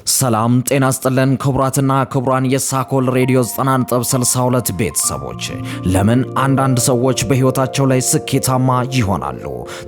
ሰላም ጤና ስጥልን ክቡራትና ክቡራን የሳኮል ሬዲዮ 90.62 ቤተሰቦች፣ ለምን አንዳንድ ሰዎች በሕይወታቸው ላይ ስኬታማ ይሆናሉ?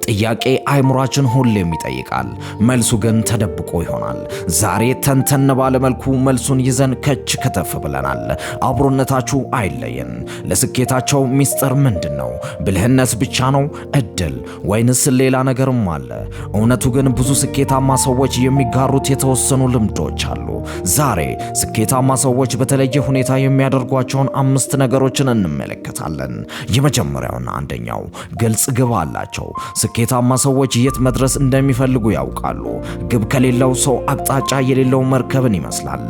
ጥያቄ አይምሯችን ሁሌም ይጠይቃል። መልሱ ግን ተደብቆ ይሆናል። ዛሬ ተንተን ባለ መልኩ መልሱን ይዘን ከች ከተፍ ብለናል። አብሮነታችሁ አይለየን። ለስኬታቸው ሚስጥር ምንድን ነው? ብልህነት ብቻ ነው? እድል ወይንስ ሌላ ነገርም አለ? እውነቱ ግን ብዙ ስኬታማ ሰዎች የሚጋሩት የተወሰኑ ልምዶች አሉ። ዛሬ ስኬታማ ሰዎች በተለየ ሁኔታ የሚያደርጓቸውን አምስት ነገሮችን እንመለከታለን። የመጀመሪያውና አንደኛው ግልጽ ግብ አላቸው። ስኬታማ ሰዎች የት መድረስ እንደሚፈልጉ ያውቃሉ። ግብ ከሌለው ሰው አቅጣጫ የሌለው መርከብን ይመስላል።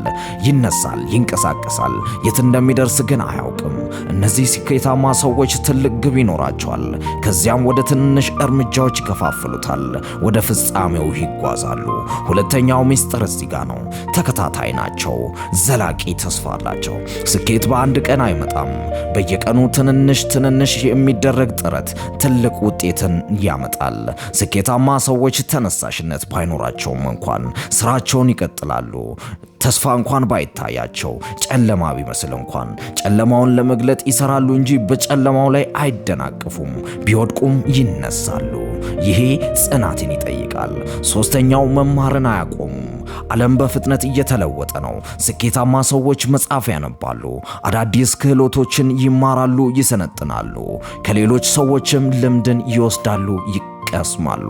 ይነሳል፣ ይንቀሳቀሳል፣ የት እንደሚደርስ ግን አያውቅም። እነዚህ ስኬታማ ሰዎች ትልቅ ግብ ይኖራቸዋል። ከዚያም ወደ ትንንሽ እርምጃዎች ይከፋፍሉታል፣ ወደ ፍጻሜው ይጓዛሉ። ሁለተኛው ሚስጥር እዚህ ጋር ነው። ተከታታይ ናቸው። ዘላቂ ተስፋ አላቸው። ስኬት በአንድ ቀን አይመጣም። በየቀኑ ትንንሽ ትንንሽ የሚደረግ ጥረት ትልቅ ውጤትን ያመጣል። ስኬታማ ሰዎች ተነሳሽነት ባይኖራቸውም እንኳን ስራቸውን ይቀጥላሉ። ተስፋ እንኳን ባይታያቸው፣ ጨለማ ቢመስል እንኳን ጨለማውን ለመግለጥ ይሰራሉ እንጂ በጨለማው ላይ አይደናቀፉም። ቢወድቁም ይነሳሉ። ይሄ ጽናትን ይጠይቃል። ሶስተኛው መማርን አያቆሙም። ዓለም በፍጥነት እየተለወጠ ነው። ስኬታማ ሰዎች መጽሐፍ ያነባሉ፣ አዳዲስ ክህሎቶችን ይማራሉ፣ ይሰነጥናሉ፣ ከሌሎች ሰዎችም ልምድን ይወስዳሉ፣ ይቀስማሉ።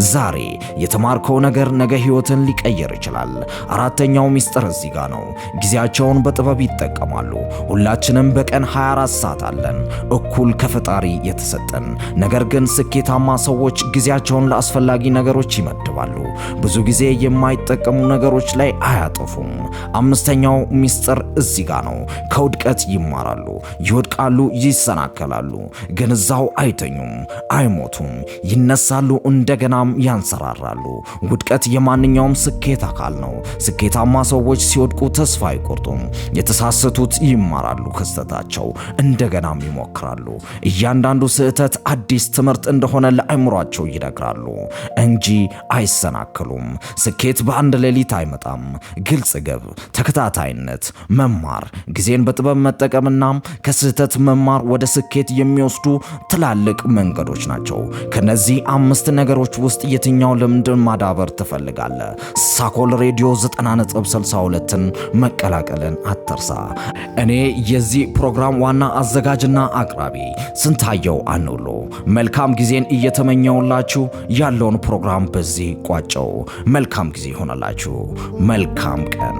ዛሬ የተማርከው ነገር ነገ ሕይወትን ሊቀየር ይችላል። አራተኛው ሚስጥር እዚህ ጋር ነው። ጊዜያቸውን በጥበብ ይጠቀማሉ። ሁላችንም በቀን 24 ሰዓት አለን፣ እኩል ከፈጣሪ የተሰጠን። ነገር ግን ስኬታማ ሰዎች ጊዜያቸውን ለአስፈላጊ ነገሮች ይመድባሉ። ብዙ ጊዜ የማይጠቀሙ ነገሮች ላይ አያጠፉም። አምስተኛው ሚስጥር እዚህ ጋር ነው። ከውድቀት ይማራሉ። ይወድቃሉ፣ ይሰናከላሉ፣ ግን እዛው አይተኙም፣ አይሞቱም፣ ይነሳሉ፣ እንደገናም ያንሰራራሉ። ውድቀት የማንኛውም ስኬት አካል ነው። ስኬታማ ሰዎች ሲወድቁ ተስፋ አይቆርጡም። የተሳሰቱት ይማራሉ ከስህተታቸው፣ እንደገናም ይሞክራሉ። እያንዳንዱ ስህተት አዲስ ትምህርት እንደሆነ ለአእምሯቸው ይነግራሉ እንጂ አይሰናክሉም። ስኬት በአንድ ሌሊት አይመጣም። ግልጽ ግብ፣ ተከታታይነት፣ መማር፣ ጊዜን በጥበብ መጠቀምና ከስህተት መማር ወደ ስኬት የሚወስዱ ትላልቅ መንገዶች ናቸው። ከነዚህ አምስት ነገሮች ውስጥ የትኛው ልምድን ማዳበር ትፈልጋለህ? ሳኮል ሬዲዮ 90.62ን መቀላቀልን አትርሳ። እኔ የዚህ ፕሮግራም ዋና አዘጋጅና አቅራቢ ስንታየው አንውሎ መልካም ጊዜን እየተመኘውላችሁ ያለውን ፕሮግራም በዚህ ቋጨው። መልካም ጊዜ ይሆነላችሁ። መልካም ቀን።